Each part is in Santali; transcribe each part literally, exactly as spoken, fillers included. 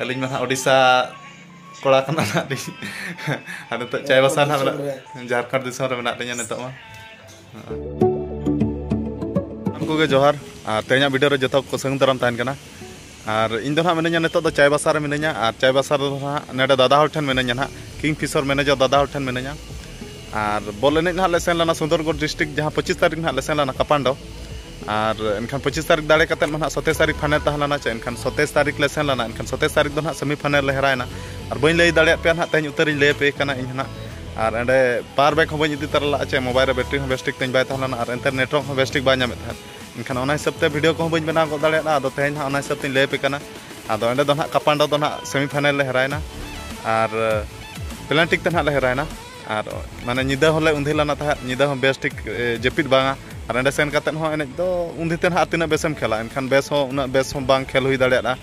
ᱟᱹᱞᱤᱧ ᱢᱟ ᱱᱟᱦᱟᱜ ᱳᱰᱤᱥᱟ ᱠᱚᱲᱟ ᱠᱟᱱᱟ ᱱᱟᱦᱟᱜ ᱞᱤᱧ᱾ ᱟᱨ ᱱᱤᱛᱚᱜ ᱪᱟᱭᱵᱟᱥᱟ ᱱᱟᱦᱟᱜ ᱢᱮᱱᱟᱜ, ᱡᱷᱟᱲᱠᱷᱚᱸᱰ ᱫᱤᱥᱚᱢ ᱨᱮ ᱢᱮᱱᱟᱜ ᱞᱤᱧᱟ ᱱᱤᱛᱚᱜ ᱢᱟ᱾ ᱩᱱᱠᱩ ᱜᱮ ᱡᱚᱦᱟᱨ᱾ ᱟᱨ ᱛᱮᱦᱮᱧᱟᱜ ᱵᱷᱤᱰᱤᱭᱳ ᱨᱮ ᱡᱚᱛᱚ ᱠᱚ ᱥᱟᱹᱜᱩᱱ ᱫᱟᱨᱟᱢ ᱛᱟᱦᱮᱱ ᱠᱟᱱᱟ᱾ ᱟᱨ ᱤᱧ ᱫᱚ ᱱᱟᱦᱟᱜ ᱢᱤᱱᱟᱹᱧᱟ ᱱᱤᱛᱚᱜ ᱫᱚ ᱪᱟᱭᱵᱟᱥᱟ ᱨᱮ ᱢᱤᱱᱟᱹᱧᱟ᱾ ᱟᱨ ᱪᱟᱭᱵᱟᱥᱟ ᱨᱮᱫᱚ ᱱᱟᱦᱟᱜ ᱱᱚᱰᱮ ᱫᱟᱫᱟ ᱦᱚᱲ ᱴᱷᱮᱱ ᱢᱤᱱᱟᱹᱧᱟ ᱱᱟᱦᱟᱜ, ᱠᱤᱝ ᱯᱷᱤᱥᱚᱨ ᱢᱮᱱᱮᱡᱟᱨ ᱫᱟᱫᱟ ᱦᱚᱲ ᱴᱷᱮᱱ ᱢᱤᱱᱟᱹᱧᱟ᱾ ᱟᱨ ᱵᱚᱞ ᱮᱱᱮᱡ ᱱᱟᱦᱟᱜ ᱞᱮ ᱥᱮᱱ ᱞᱮᱱᱟ ᱥᱩᱱᱫᱚᱨᱜᱚᱲ ᱰᱤᱥᱴᱨᱤᱠᱴ, ᱡᱟᱦᱟᱸ ᱯᱚᱸᱪᱤᱥ ᱛᱟᱹᱨᱤᱠᱷ ᱱᱟᱦᱟᱜ ᱞᱮ ᱥᱮᱱ ᱞᱮᱱᱟ ᱠᱟᱯᱟᱱᱰᱚ᱾ ᱟᱨ ᱮᱱᱠᱷᱟᱱ ᱯᱚᱸᱪᱤᱥ ᱛᱟᱹᱨᱤᱠᱷ ᱫᱟᱲᱮ ᱠᱟᱛᱮᱫ ᱢᱟ ᱱᱟᱦᱟᱜ ᱥᱚᱛᱟᱭᱤᱥ ᱛᱟᱹᱨᱤᱠᱷ ᱯᱷᱟᱭᱱᱮᱞ ᱛᱟᱦᱮᱸ ᱞᱮᱱᱟ ᱪᱮ, ᱮᱱᱠᱷᱟᱱ ᱥᱚᱛᱟᱭᱤᱥ ᱛᱟᱹᱨᱤᱠᱷ ᱞᱮ ᱥᱮᱱ ᱞᱮᱱᱟ᱾ ᱮᱱᱠᱷᱟᱱ ᱥᱚᱛᱟᱭᱤᱥ ᱛᱟᱹᱨᱤᱠᱷ ᱫᱚ ᱱᱟᱦᱟᱜ ᱥᱮᱢᱤ ᱯᱷᱟᱭᱱᱮᱞ ᱞᱮ ᱦᱮᱨᱟᱭᱮᱱᱟ᱾ ᱟᱨ ᱵᱟᱹᱧ ᱞᱟᱹᱭ ᱫᱟᱲᱮᱭᱟᱜ ᱯᱮᱭᱟ ᱱᱟᱦᱟᱜ, ᱛᱮᱦᱮᱧ ᱩᱛᱟᱹᱨᱤᱧ ᱞᱟᱹᱭ ᱟᱯᱮ ᱠᱟᱱᱟ ᱤᱧ ᱦᱚᱸ ᱱᱟᱦᱟᱜ᱾ ᱟᱨ ᱮᱸᱰᱮ ᱯᱟᱣᱟᱨ ᱵᱮᱝᱠ ᱦᱚᱸ ᱵᱟᱹᱧ ᱤᱫᱤ ᱛᱟᱨᱟ ᱞᱟᱜᱼᱟ ᱪᱮ, ᱢᱳᱵᱟᱭᱤᱞ ᱨᱮ ᱵᱮᱴᱨᱤ ᱦᱚᱸ ᱵᱮᱥ ᱴᱷᱤᱠ ᱛᱤᱧ ᱵᱟᱭ ᱛᱟᱦᱮᱸ ᱞᱮᱱᱟ, ᱟᱨ ᱮᱱᱛᱮ ᱱᱮᱴᱣᱟᱨᱠ ᱦᱚᱸ ᱵᱮᱥ ᱴᱷᱤᱠ ᱵᱟᱭ ᱧᱟᱢᱮᱫ ᱛᱟᱦᱮᱸᱫ᱾ ᱮᱱᱠᱷᱟᱱ ᱚᱱᱟ ᱦᱤᱥᱟᱹᱵ ᱛᱮ ᱵᱷᱤᱰᱤᱭᱳ ᱠᱚᱦᱚᱸ ᱵᱟᱹᱧ ᱵᱮᱱᱟᱣ ᱜᱚᱫ ᱫᱟᱲᱮᱭᱟᱫᱟ᱾ ᱟᱫᱚ ᱛᱮᱦᱮᱧ ᱱᱟᱦᱟᱜ ᱚᱱᱟ ᱦᱤᱥᱟᱹᱵ ᱛᱤᱧ ᱞᱟᱹᱭ ᱟᱯᱮ ᱠᱟᱱᱟ᱾ ᱟᱫᱚ ᱮᱸᱰᱮ ᱫᱚ ᱱᱟᱦᱟᱜ ᱠᱟᱯᱟᱱᱰᱚ ᱫᱚ ᱱᱟᱦᱟᱜ ᱥᱮᱢᱤ ᱯᱷᱟᱭᱱᱮᱞ ᱞᱮ ᱦᱮᱨᱟᱭᱮᱱᱟ, ᱟᱨ ᱯᱮᱱᱟᱞᱴᱤ ᱛᱮ ᱱᱟᱦᱟᱜ ᱞᱮ ᱦᱮᱨᱟᱭᱮᱱᱟ᱾ ᱟᱨ ᱢᱟᱱᱮ ᱧᱤᱫᱟᱹ ᱦᱚᱸᱞᱮ ᱩᱸᱫᱷᱤ ᱞᱮᱱᱟ ᱛᱟᱦᱮᱸᱫ, ᱧᱤᱫᱟᱹ ᱦᱚᱸ ᱵᱮᱥ ᱴᱷᱤᱠ, ᱮ, ᱡᱟᱹᱯᱤᱫ ᱵᱟᱝᱟ᱾ ᱟᱨ ᱮᱸᱰᱮ ᱥᱮᱱ ᱠᱟᱛᱮᱫ ᱦᱚᱸ ᱮᱱᱮᱡ ᱫᱚ ᱩᱸᱫᱷᱤ ᱛᱮ ᱱᱟᱦᱟᱜ ᱛᱤᱱᱟᱹᱜ ᱵᱮᱥᱮᱢ ᱠᱷᱮᱞᱟ, ᱮᱱᱠᱷᱟᱱ ᱵᱮᱥ ᱦᱚᱸ ᱩᱱᱟᱹᱜ ᱵᱮᱥ ᱦᱚᱸ ᱵᱟᱝ ᱠᱷᱮᱞ ᱦᱩᱭ ᱫᱟᱲᱮᱭᱟᱜᱼᱟ᱾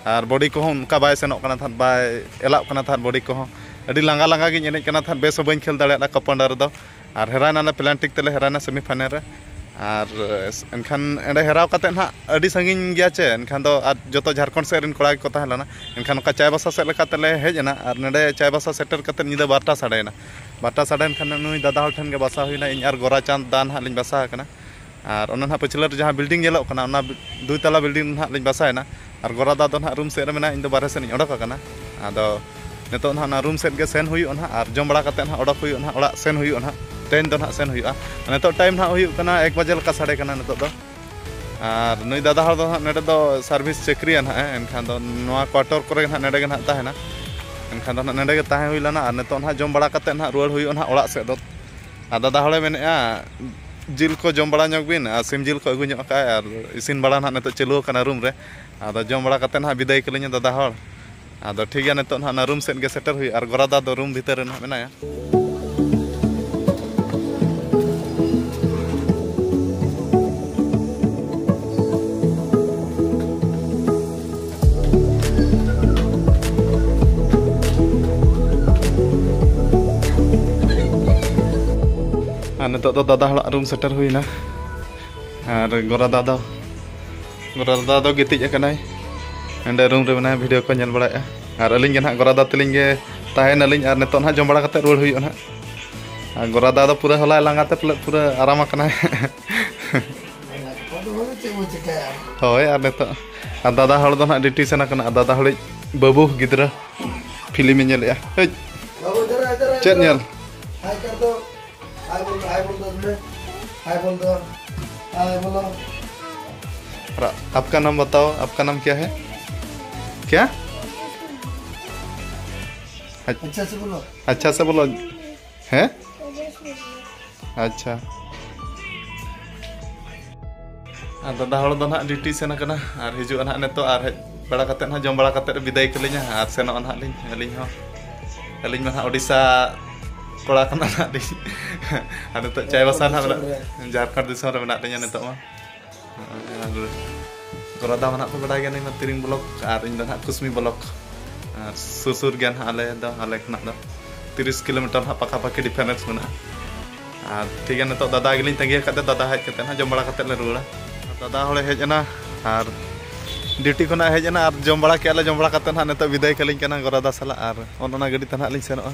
ᱟᱨ ᱵᱚᱰᱤ ᱠᱚᱦᱚᱸ ᱚᱱᱠᱟ ᱵᱟᱭ ᱥᱮᱱᱚᱜ ᱠᱟᱱᱟ ᱛᱟᱦᱮᱸᱫ, ᱵᱟᱭ ᱮᱞᱟᱜ ᱠᱟᱱᱟ ᱛᱟᱦᱮᱸᱫ ᱵᱚᱰᱤ ᱠᱚᱦᱚᱸ᱾ ᱟᱹᱰᱤ ᱞᱟᱸᱜᱟ ᱞᱟᱸᱜᱟ ᱜᱤᱧ ᱮᱱᱮᱡ ᱠᱟᱱᱟ ᱛᱟᱦᱮᱸᱫ, ᱵᱮᱥ ᱦᱚᱸ ᱵᱟᱹᱧ ᱠᱷᱮᱞ ᱫᱟᱲᱮᱭᱟᱫᱟ ᱠᱟᱯᱟᱱᱰᱟ ᱨᱮᱫᱚ᱾ ᱟᱨ ᱦᱮᱨᱟᱭᱱᱟᱞᱮ, ᱯᱮᱱᱟᱞᱴᱤ ᱛᱮᱞᱮ ᱦᱮᱨᱟᱭᱱᱟ ᱥᱮᱢᱤ ᱯᱷᱟᱭᱱᱮᱞ ᱨᱮ᱾ ᱟᱨ ᱮᱱᱠᱷᱟᱱ ᱮᱸᱰᱮ ᱦᱮᱨᱟᱣ ᱠᱟᱛᱮᱫ ᱱᱟᱦᱟᱜ ᱟᱹᱰᱤ ᱥᱟᱺᱜᱤᱧ ᱜᱮᱭᱟ ᱪᱮ, ᱮᱱᱠᱷᱟᱱ ᱫᱚ ᱟᱨ ᱡᱚᱛᱚ ᱡᱷᱟᱲᱠᱷᱚᱸᱰ ᱥᱮᱫ ᱨᱮᱱ ᱠᱚᱲᱟ ᱜᱮᱠᱚ ᱛᱟᱦᱮᱸ ᱞᱮᱱᱟ᱾ ᱮᱱᱠᱷᱟᱱ ᱚᱠᱟ ᱪᱟᱭᱵᱟᱥᱟ ᱥᱮᱫ ᱞᱮᱠᱟ ᱛᱮᱞᱮ ᱦᱮᱡ ᱮᱱᱟ, ᱟᱨ ᱱᱚᱰᱮ ᱪᱟᱭᱵᱟᱥᱟ ᱥᱮᱴᱮᱨ ᱠᱟᱛᱮᱫ ᱧᱤᱫᱟᱹ ᱵᱟᱨᱚᱴᱟ ᱥᱟᱰᱮᱭᱮᱱᱟ᱾ ᱵᱟᱨᱚᱴᱟ ᱥᱟᱰᱮᱭᱮᱱ ᱠᱷᱟᱱ ᱱᱩᱭ ᱫᱟᱫᱟ ᱦᱚᱲ ᱴᱷᱮᱱ ᱜᱮ ᱵᱟᱥᱟ ᱦᱩᱭᱱᱟ, ᱤᱧ ᱟᱨ ᱜᱳᱨᱟ ᱪᱟᱸᱫᱽ ᱫᱟ ᱱᱟᱦᱟᱜ ᱞᱤᱧ ᱵᱟᱥᱟ ᱟᱠᱟᱱᱟ᱾ ᱟᱨ ᱚᱱᱟ ᱱᱟᱦᱟᱜ ᱯᱟᱹᱪᱷᱞᱟᱹ ᱨᱮ ᱡᱟᱦᱟᱸ ᱵᱤᱞᱰᱤᱝ ᱧᱮᱞᱚᱜ ᱠᱟᱱᱟ, ᱚᱱᱟ ᱵᱤ-, ᱫᱩᱭ ᱛᱟᱞᱟ ᱵᱤᱞᱰᱤᱝ ᱨᱮ ᱱᱟᱦᱟᱜ ᱞᱤᱧ ᱵᱟᱥᱟᱭᱮᱱᱟ᱾ ᱟᱨ ᱜᱳᱨᱟ ᱫᱟ ᱫᱚ ᱱᱟᱦᱟᱜ ᱨᱩᱢ ᱥᱮᱫ ᱨᱮ ᱢᱮᱱᱟᱭᱟ, ᱤᱧ ᱫᱚ ᱵᱟᱨᱦᱮ ᱥᱮᱫ ᱤᱧ ᱚᱰᱚᱠ ᱟᱠᱟᱱᱟ᱾ ᱟᱫᱚ ᱱᱤᱛᱚᱜ ᱱᱟᱦᱟᱜ ᱚᱱᱟ ᱨᱩᱢ ᱥᱮᱫ ᱜᱮ ᱥᱮᱱ ᱦᱩᱭᱩᱜᱼᱟ ᱱᱟᱦᱟᱜ, ᱟᱨ ᱡᱚᱢ ᱵᱟᱲᱟ ᱠᱟᱛᱮᱫ ᱱᱟᱦᱟᱜ ᱚᱰᱚᱠ ᱦᱩᱭᱩᱜᱼᱟ ᱱᱟᱦᱟᱜ, ᱚᱲᱟᱜ ᱥᱮᱱ ᱦᱩᱭᱩᱜᱼᱟ ᱱᱟᱦᱟᱜ᱾ ᱛᱮᱦᱮᱧ ᱫᱚ ᱱᱟᱦᱟᱜ ᱥᱮᱱ ᱦᱩᱭᱩᱜᱼᱟ᱾ ᱱᱤᱛᱚᱜ ᱴᱟᱭᱤᱢ ᱱᱟᱦᱟᱜ ᱦᱩᱭᱩᱜ ᱠᱟᱱᱟ ᱮᱠ ᱵᱟᱡᱮ ᱞᱮᱠᱟ ᱥᱟᱰᱮ ᱠᱟᱱᱟ ᱱᱤᱛᱚᱜ ᱫᱚ᱾ ᱟᱨ ᱱᱩᱭ ᱫᱟᱫᱟ ᱦᱚᱲ ᱫᱚ ᱱᱟᱦᱟᱜ ᱱᱚᱰᱮ ᱫᱚ ᱥᱟᱨᱵᱷᱤᱥ ᱪᱟᱹᱠᱨᱤᱭᱟ ᱱᱟᱦᱟᱜ, ᱮᱱᱠᱷᱟᱱ ᱫᱚ ᱱᱚᱣᱟ ᱠᱣᱟᱴᱚᱨ ᱠᱚᱨᱮ ᱜᱮ ᱱᱟᱦᱟᱜ ᱱᱚᱰᱮ ᱜᱮ ᱱᱟᱦᱟᱜ ᱛᱟᱦᱮᱱᱟ᱾ ᱮᱱᱠᱷᱟᱱ ᱫᱚ ᱱᱟᱦᱟᱜ ᱱᱚᱰᱮ ᱜᱮ ᱛᱟᱦᱮᱸ ᱦᱩᱭ ᱞᱮᱱᱟ, ᱟᱨ ᱱᱤᱛᱚᱜ ᱱᱟᱦᱟᱜ ᱡᱚᱢ ᱵᱟᱲᱟ ᱠᱟᱛᱮᱫ ᱱᱟᱦᱟᱜ ᱨᱩᱣᱟᱹᱲ ᱦᱩᱭᱩᱜᱼᱟ ᱱᱟᱦᱟᱜ ᱚᱲᱟᱜ ᱥᱮᱫ ᱫᱚ᱾ ᱟᱨ ᱫᱟᱫᱟ ᱦᱚᱲᱮ ᱢᱮᱱᱮᱫᱼᱟ, "ᱡᱤᱞ ᱠᱚ ᱡᱚᱢ ᱵᱟᱲᱟ ᱧᱚᱜ ᱵᱤᱱ", ᱟᱨ ᱥᱤᱢ ᱡᱤᱞ ᱠᱚ ᱟᱹᱜᱩ ᱧᱚᱜ ᱠᱟᱜᱼᱟᱭ, ᱟᱨ ᱤᱥᱤᱱ ᱵᱟᱲᱟ ᱱᱟᱦᱟᱜ ᱱᱤᱛᱚᱜ ᱪᱟᱹᱞᱩ ᱟᱠᱟᱱᱟ ᱨᱩᱢ ᱨᱮ᱾ ᱟᱫᱚ ᱡᱚᱢ ᱵᱟᱲᱟ ᱠᱟᱛᱮᱫ ᱱᱟᱦᱟᱜ ᱵᱤᱫᱟᱹᱭ ᱠᱟᱹᱞᱤᱧᱟ ᱫᱟᱫᱟ ᱦᱚᱲ᱾ ᱟᱫᱚ ᱴᱷᱤᱠ ᱜᱮᱭᱟ, ᱱᱤᱛᱚᱜ ᱱᱟᱦᱟᱜ ᱚᱱᱟ ᱨᱩᱢ ᱥᱮᱫ ᱜᱮ ᱥᱮᱴᱮᱨ ᱦᱩᱭᱩᱜᱼᱟ, ᱟᱨ ᱜᱳᱨᱟ ᱫᱟ ᱫᱚ ᱨᱩᱢ ᱵᱷᱤᱛᱟᱹᱨ ᱨᱮ ᱱᱟᱦᱟᱜ ᱢᱮᱱᱟᱭᱟ᱾ ᱟᱨ ᱱᱤᱛᱚᱜ ᱫᱚ ᱫᱟᱫᱟ ᱦᱚᱲᱟᱜ ᱨᱩᱢ ᱥᱮᱴᱮᱨ ᱦᱩᱭᱱᱟ᱾ ᱟᱨ ᱜᱳᱨᱟ ᱫᱟ ᱫᱚ, ᱜᱳᱨᱟ ᱫᱟ ᱫᱚ ᱜᱤᱛᱤᱡ ᱟᱠᱟᱱᱟᱭ᱾ ᱱᱚᱸᱰᱮ ᱨᱩᱢ ᱨᱮ ᱢᱮᱱᱟᱭᱟ, ᱵᱷᱤᱰᱤᱭᱳ ᱠᱚ ᱧᱮᱞ ᱵᱟᱲᱟᱭᱮᱫᱼᱟ᱾ ᱟᱨ ᱟᱹᱞᱤᱧ ᱜᱮ ᱱᱟᱦᱟᱜ ᱜᱚᱨᱟᱫᱟ ᱛᱟᱹᱞᱤᱧ ᱜᱮ ᱛᱟᱦᱮᱱᱟᱞᱤᱧ, ᱟᱨ ᱱᱤᱛᱚᱜ ᱱᱟᱦᱟᱜ ᱡᱚᱢ ᱵᱟᱲᱟ ᱠᱟᱛᱮᱫ ᱨᱩᱣᱟᱹᱲ ᱦᱩᱭᱩᱜᱼᱟ ᱱᱟᱦᱟᱜ᱾ ᱟᱨ ᱜᱚᱨᱟᱫᱟ ᱫᱚ ᱯᱩᱨᱟᱹ ᱦᱚᱞᱟᱭ ᱞᱟᱸᱜᱟ ᱛᱮ ᱯᱟᱞᱮᱫ ᱯᱩᱨᱟᱹ ᱟᱨᱟᱢ ᱟᱠᱟᱱᱟᱭ᱾ ᱦᱳᱭ, ᱟᱨ ᱱᱤᱛᱚᱜ ᱟᱨ ᱫᱟᱫᱟ ᱦᱚᱲ ᱫᱚ ᱱᱟᱦᱟᱜ ᱰᱤᱭᱩᱴᱤ ᱥᱮᱱ ᱟᱠᱟᱱᱟ᱾ ᱟᱨ ᱫᱟᱫᱟ ᱦᱚᱲᱤᱡ ᱵᱟᱹᱵᱩ ᱜᱤᱫᱽᱨᱟᱹ ᱯᱷᱤᱞᱢᱮ ᱧᱮᱞᱮᱫᱼᱟ᱾ ᱦᱮᱡ, ᱪᱮᱫ ᱧᱮᱞ? हाय बोल, हाय बोल दो। हाय बोल दो। हाय बोलो। आपका नाम बताओ, आपका नाम क्या है? क्या? अच्छा से बोलो। अच्छा से बोलो। हैं? अच्छा। ᱟᱨ ᱫᱟᱫᱟ ᱦᱚᱲ ᱫᱚ ᱱᱟᱦᱟᱜ ᱰᱤᱭᱩᱴᱤ ᱥᱮᱱ ᱟᱠᱟᱱᱟ, ᱟᱨ ᱦᱤᱡᱩᱜᱼᱟ ᱱᱟᱦᱟᱜ ᱱᱤᱛᱚᱜ, ᱟᱨ ᱦᱮᱡ ᱵᱟᱲᱟ ᱠᱟᱛᱮᱫ ᱱᱟᱦᱟᱜ ᱡᱚᱢ ᱵᱟᱲᱟ ᱠᱟᱛᱮᱫ ᱵᱤᱫᱟᱹᱭ ᱠᱟᱹᱞᱤᱧᱟ, ᱟᱨ ᱥᱮᱱᱚᱜᱼᱟ ᱱᱟᱦᱟᱜ ᱞᱤᱧ ᱟᱹᱞᱤᱧ ᱦᱚᱸ᱾ ᱟᱹᱞᱤᱧ ᱢᱟ ᱱᱟᱦᱟᱜ ᱳᱰᱤᱥᱟ ᱠᱚᱲᱟ ᱠᱟᱱᱟ ᱱᱟᱦᱟᱜ ᱞᱤᱧ᱾ ᱟᱨ ᱱᱤᱛᱚᱜ ᱪᱟᱭᱵᱟᱥᱟ ᱱᱟᱦᱟᱜ ᱢᱮᱱᱟᱜ, ᱡᱷᱟᱲᱠᱷᱚᱸᱰ ᱫᱤᱥᱚᱢ ᱨᱮ ᱢᱮᱱᱟᱜ ᱞᱤᱧᱟ ᱱᱤᱛᱚᱜ ᱢᱟ᱾ ᱟᱨ ᱜᱚᱨᱟᱫᱟ ᱢᱟ ᱱᱟᱦᱟᱜ ᱯᱮ ᱵᱟᱰᱟᱭ ᱜᱮᱭᱟ, ᱱᱩᱭ ᱢᱟ ᱛᱤᱨᱤᱝ ᱵᱞᱚᱠ ᱟᱨ ᱤᱧ ᱫᱚ ᱱᱟᱦᱟᱜ ᱠᱩᱥᱢᱤ ᱵᱞᱚᱠ᱾ ᱟᱨ ᱥᱩᱨ ᱥᱩᱨ ᱜᱮᱭᱟ ᱱᱟᱦᱟᱜ ᱟᱞᱮ ᱫᱚ, ᱟᱞᱮ ᱠᱷᱚᱱᱟᱜ ᱫᱚ ᱛᱤᱨᱤᱥ ᱠᱤᱞᱳᱢᱤᱴᱟᱨ ᱱᱟᱦᱟᱜ ᱯᱟᱠᱟ ᱯᱟᱠᱤ ᱰᱤᱯᱷᱟᱨᱮᱱᱥ ᱢᱮᱱᱟᱜᱼᱟ᱾ ᱟᱨ ᱴᱷᱤᱠ ᱜᱮᱭᱟ, ᱱᱤᱛᱚᱜ ᱫᱟᱫᱟ ᱜᱮᱞᱤᱧ ᱛᱟᱺᱜᱤ ᱟᱠᱟᱫ ᱛᱮ, ᱫᱟᱫᱟ ᱦᱮᱡ ᱠᱟᱛᱮ ᱱᱟᱦᱟᱜ ᱡᱚᱢ ᱵᱟᱲᱟ ᱠᱟᱛᱮ ᱞᱮ ᱨᱩᱣᱟᱹᱲᱟ᱾ ᱫᱟᱫᱟ ᱦᱚᱲᱮ ᱦᱮᱡ ᱮᱱᱟ ᱟᱨ ᱰᱤᱭᱩᱴᱤ ᱠᱷᱚᱱᱟᱜ ᱦᱮᱡ ᱮᱱᱟ ᱟᱨ ᱡᱚᱢ ᱵᱟᱲᱟ ᱠᱮᱜᱼᱟ ᱞᱮ, ᱡᱚᱢ ᱵᱟᱲᱟ ᱠᱟᱛᱮ ᱱᱟᱦᱟᱜ ᱱᱤᱛᱚᱜ ᱵᱤᱫᱟᱹᱭ ᱠᱟᱹᱞᱤᱧ ᱠᱟᱱᱟ ᱜᱚᱨᱟᱫᱟ ᱥᱟᱞᱟᱜ, ᱟᱨ ᱚᱱ ᱚᱱᱟ ᱜᱟᱹᱰᱤ ᱛᱮ ᱱᱟᱦᱟᱜ ᱞᱤᱧ ᱥᱮᱱᱚᱜᱼᱟ᱾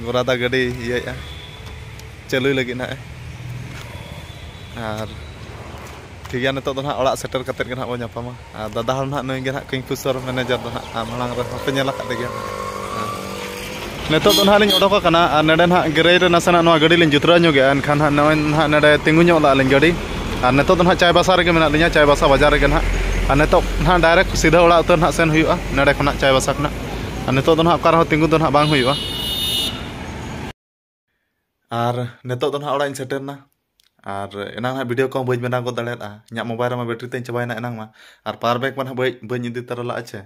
ᱜᱚᱨᱟᱫᱟ ᱜᱟᱹᱰᱤ ᱤᱭᱟᱹᱭᱮᱫᱼᱟ, ᱪᱟᱹᱞᱩᱭ ᱞᱟᱹᱜᱤᱫ ᱱᱟᱦᱟᱜ ᱮ᱾ ᱟᱨ ᱴᱷᱤᱠ ᱜᱮᱭᱟ, ᱱᱤᱛᱚᱜ ᱫᱚ ᱱᱟᱦᱟᱜ ᱚᱲᱟᱜ ᱥᱮᱴᱮᱨ ᱠᱟᱛᱮᱫ ᱜᱮ ᱱᱟᱦᱟᱜ ᱵᱚᱱ ᱧᱟᱯᱟᱢᱟ᱾ ᱟᱨ ᱫᱟᱫᱟ ᱦᱚᱲ ᱱᱟᱦᱟᱜ ᱱᱩᱭ ᱜᱮ ᱱᱟᱦᱟᱜ ᱠᱤᱝᱯᱷᱤᱥᱚᱨ ᱢᱮᱱᱮᱡᱟᱨ ᱫᱚ ᱱᱟᱦᱟᱜ, ᱟᱨ ᱢᱟᱲᱟᱝ ᱨᱮ ᱦᱚᱸᱯᱮ ᱧᱮᱞ ᱟᱠᱟᱫ ᱜᱮᱭᱟ᱾ ᱱᱤᱛᱚᱜ ᱫᱚ ᱱᱟᱦᱟᱜ ᱞᱤᱧ ᱚᱰᱚᱠ ᱟᱠᱟᱱᱟ, ᱟᱨ ᱱᱚᱰᱮ ᱱᱟᱦᱟᱜ ᱜᱮᱨᱮᱡᱽ ᱨᱮ ᱱᱟᱥᱮᱱᱟᱜ ᱱᱚᱣᱟ ᱜᱟᱹᱰᱤ ᱞᱤᱧ ᱡᱩᱛᱨᱟᱹᱣ ᱧᱚᱜᱮᱜᱼᱟ᱾ ᱮᱱᱠᱷᱟᱱ ᱱᱟᱦᱟᱜ ᱱᱚᱜᱼᱚᱭ ᱱᱟᱦᱟᱜ ᱱᱚᱰᱮ ᱛᱤᱸᱜᱩ ᱧᱚᱜ ᱞᱟᱜᱼᱟ ᱞᱤᱧ ᱜᱟᱹᱰᱤ᱾ ᱟᱨ ᱱᱤᱛᱚᱜ ᱫᱚ ᱱᱟᱦᱟᱜ ᱪᱟᱭᱵᱟᱥᱟ ᱨᱮᱜᱮ ᱢᱮᱱᱟᱜ ᱞᱤᱧᱟ, ᱪᱟᱭᱵᱟᱥᱟ ᱵᱟᱡᱟᱨ ᱨᱮᱜᱮ ᱱᱟᱦᱟᱜ᱾ ᱟᱨ ᱱᱤᱛᱚᱜ ᱱᱟᱦᱟᱜ ᱰᱟᱭᱨᱮᱠᱴ ᱥᱤᱫᱷᱟᱹ ᱚᱲᱟᱜ ᱩᱛᱟᱹᱨ ᱱᱟᱦᱟᱜ ᱥᱮᱱ ᱦᱩᱭᱩᱜᱼᱟ ᱱᱚᱰᱮ ᱠᱷᱚᱱᱟᱜ, ᱪᱟᱭᱵᱟᱥᱟ ᱠᱷᱚᱱᱟᱜ᱾ ᱟᱨ ᱱᱤᱛᱚᱜ ᱫᱚ ᱱᱟᱦᱟᱜ ᱚᱠᱟ ᱨᱮᱦᱚᱸ ᱛᱤᱸᱜᱩ ᱫᱚ ᱱᱟᱦᱟᱜ ᱵᱟᱝ ᱦᱩᱭᱩᱜᱼᱟ᱾ ᱟᱨ ᱱᱤᱛᱚᱜ ᱫᱚ ᱱᱟᱦᱟᱜ ᱚᱲᱟᱜ ᱤᱧ ᱥᱮᱴᱮᱨ ᱮᱱᱟ᱾ ᱟᱨ ᱮᱱᱟᱝ ᱱᱟᱦᱟᱜ ᱵᱷᱤᱰᱤᱭᱳ ᱠᱚᱦᱚᱸ ᱵᱟᱹᱧ ᱵᱮᱱᱟᱣ ᱜᱚᱫ ᱫᱟᱲᱮᱭᱟᱫᱼᱟ, ᱤᱧᱟᱹᱜ ᱢᱳᱵᱟᱭᱤᱞ ᱨᱮᱢᱟ ᱵᱮᱴᱨᱤ ᱛᱤᱧ ᱪᱟᱵᱟᱭᱮᱱᱟ ᱮᱱᱟᱝ ᱢᱟ᱾ ᱟᱨ ᱯᱟᱣᱟᱨ ᱵᱮᱝᱠ ᱢᱟ ᱱᱟᱦᱟᱜ ᱵᱟᱹᱧ ᱵᱟᱹᱧ ᱤᱫᱤ ᱛᱚᱨᱟ ᱞᱟᱜᱼᱟ ᱪᱮ,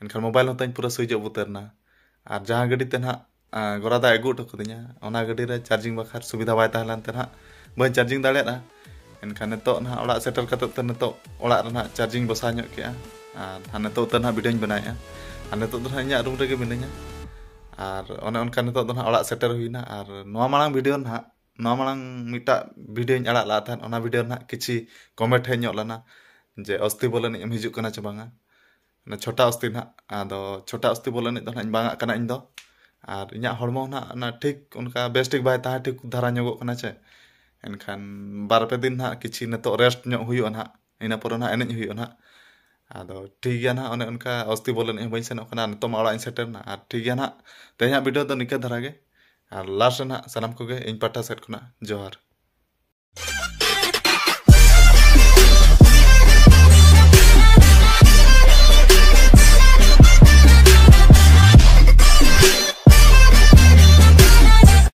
ᱮᱱᱠᱷᱟᱱ ᱢᱳᱵᱟᱭᱤᱞ ᱦᱚᱸ ᱛᱟᱹᱧ ᱯᱩᱨᱟᱹ ᱥᱩᱭᱤᱪ ᱚᱯᱷ ᱩᱛᱟᱹᱨ ᱮᱱᱟ᱾ ᱟᱨ ᱡᱟᱦᱟᱸ ᱜᱟᱹᱰᱤ ᱛᱮ ᱱᱟᱦᱟᱜ ᱟᱸ, ᱜᱚᱨᱟᱫᱟ ᱟᱹᱜᱩ ᱦᱚᱴᱚ ᱠᱟᱹᱫᱤᱧᱟ, ᱚᱱᱟ ᱜᱟᱹᱰᱤ ᱨᱮ ᱪᱟᱨᱡᱤᱝ ᱵᱟᱠᱷᱨᱟ ᱥᱩᱵᱤᱫᱷᱟ ᱵᱟᱭ ᱛᱟᱦᱮᱸ ᱞᱮᱱ ᱛᱮ ᱱᱟᱦᱟᱜ ᱵᱟᱹᱧ ᱪᱟᱨᱡᱤᱝ ᱫᱟᱲᱮᱭᱟᱫᱼᱟ᱾ ᱮᱱᱠᱷᱟᱱ ᱱᱤᱛᱚᱜ ᱱᱟᱦᱟᱜ ᱚᱲᱟᱜ ᱥᱮᱴᱮᱨ ᱠᱟᱛᱮᱫ ᱛᱮ ᱱᱤᱛᱚᱜ ᱚᱲᱟᱜ ᱨᱮ ᱱᱟᱦᱟᱜ ᱪᱟᱨᱡᱤᱝ ᱵᱚᱥᱟᱣ ᱧᱚᱜ ᱠᱮᱜᱼᱟ᱾ ᱟᱨ ᱱᱟᱦᱟᱜ ᱱᱤᱛᱚᱜ ᱩᱛᱟᱹᱨ ᱱᱟᱦᱟᱜ ᱵᱷᱤᱰᱤᱭᱳᱧ ᱵᱮᱱᱟᱣᱮᱫᱼᱟ᱾ ᱟᱨ ᱱᱤᱛᱚᱜ ᱫᱚ ᱱᱟᱦᱟᱜ ᱤᱧᱟᱹᱜ ᱨᱩᱢ ᱨᱮᱜᱮ ᱢᱤᱱᱟᱹᱧᱟ᱾ ᱟᱨ ᱚᱱᱮ ᱚᱱᱠᱟ ᱱᱤᱛᱚᱜ ᱫᱚ ᱱᱟᱦᱟᱜ ᱚᱲᱟᱜ ᱥᱮᱴᱮᱨ ᱦᱩᱭᱱᱟ᱾ ᱟᱨ ᱱᱚᱣᱟ ᱢᱟᱲᱟᱝ ᱵᱷᱤᱰᱤᱭᱳ ᱱᱟᱦᱟᱜ, ᱱᱚᱣᱟ ᱢᱟᱲᱟᱝ ᱢᱤᱫᱴᱟᱜ ᱵᱷᱤᱰᱤᱭᱳᱧ ᱟᱲᱟᱜ ᱞᱟᱜ ᱛᱟᱦᱮᱸᱫ, ᱚᱱᱟ ᱵᱷᱤᱰᱤᱭᱳ ᱱᱟᱦᱟᱜ ᱠᱤᱪᱷᱤ ᱠᱚᱢᱮᱱᱴ ᱦᱮᱡ ᱧᱚᱜ ᱞᱮᱱᱟ ᱡᱮ ᱚᱥᱛᱤ ᱵᱚᱞ ᱮᱱᱮᱡ ᱮᱢ ᱦᱤᱡᱩᱜ ᱠᱟᱱᱟ ᱪᱮ ᱵᱟᱝᱟ᱾ ᱚᱱᱟ ᱪᱷᱚᱴᱟ ᱚᱥᱛᱤ ᱱᱟᱦᱟᱜ᱾ ᱟᱫᱚ ᱪᱷᱚᱴᱟ ᱚᱥᱛᱤ ᱵᱚᱞ ᱮᱱᱮᱡ ᱫᱚ ᱱᱟᱦᱟᱜ ᱤᱧ ᱵᱟᱝ ᱟᱜ ᱠᱟᱱᱟ ᱤᱧ ᱫᱚ᱾ ᱟᱨ ᱤᱧᱟᱹᱜ ᱦᱚᱲᱢᱚ ᱱᱟᱦᱟᱜ ᱚᱱᱟ ᱴᱷᱤᱠ ᱚᱱᱠᱟ ᱵᱮᱥ ᱴᱷᱤᱠ ᱵᱟᱭ ᱛᱟᱦᱮᱸ ᱴᱷᱤᱠ ᱫᱷᱟᱨᱟ ᱧᱚᱜᱚᱜ ᱠᱟᱱᱟ ᱪᱮ᱾ ᱮᱱᱠᱷᱟᱱ ᱵᱟᱨ ᱯᱮ ᱫᱤᱱ ᱱᱟᱦᱟᱜ ᱠᱤᱪᱷᱤ ᱱᱤᱛᱚᱜ ᱨᱮᱥᱴ ᱧᱚᱜ ᱦᱩᱭᱩᱜᱼᱟ ᱱᱟᱦᱟᱜ, ᱤᱱᱟᱹ ᱯᱚᱨᱮ ᱱᱟᱦᱟᱜ ᱮᱱᱮᱡ ᱦᱩᱭᱩᱜᱼᱟ ᱱᱟᱦᱟᱜ᱾ ᱟᱫᱚ ᱴᱷᱤᱠ ᱜᱮᱭᱟ ᱱᱟᱦᱟᱜ, ᱚᱱᱮ ᱚᱱᱠᱟ ᱚᱥᱛᱤ ᱵᱚᱞ ᱮᱱᱮᱡ ᱦᱚᱸ ᱵᱟᱹᱧ ᱥᱮᱱᱚᱜ ᱠᱟᱱᱟ, ᱱᱤᱛᱚᱜ ᱢᱟ ᱚᱲᱟᱜ ᱤᱧ ᱥᱮᱴᱮᱨ ᱮᱱᱟ᱾ ᱟᱨ ᱴᱷᱤᱠ ᱜᱮᱭᱟ ᱱᱟᱦᱟᱜ, ᱛᱮᱦᱮᱧᱟᱜ ᱵᱷᱤᱰᱤᱭᱳ ᱫᱚ ᱱᱤᱠᱟᱹ ᱫᱷᱟᱨᱟ ᱜᱮ᱾ ᱟᱨ ᱞᱟᱥᱴ ᱨᱮ ᱱᱟᱦᱟᱜ ᱥᱟᱱᱟᱢ ᱠᱚᱜᱮ ᱤᱧ ᱯᱟᱦᱴᱟ ᱥᱮᱫ ᱠᱷᱚᱱᱟᱜ ᱡᱚᱦᱟᱨ᱾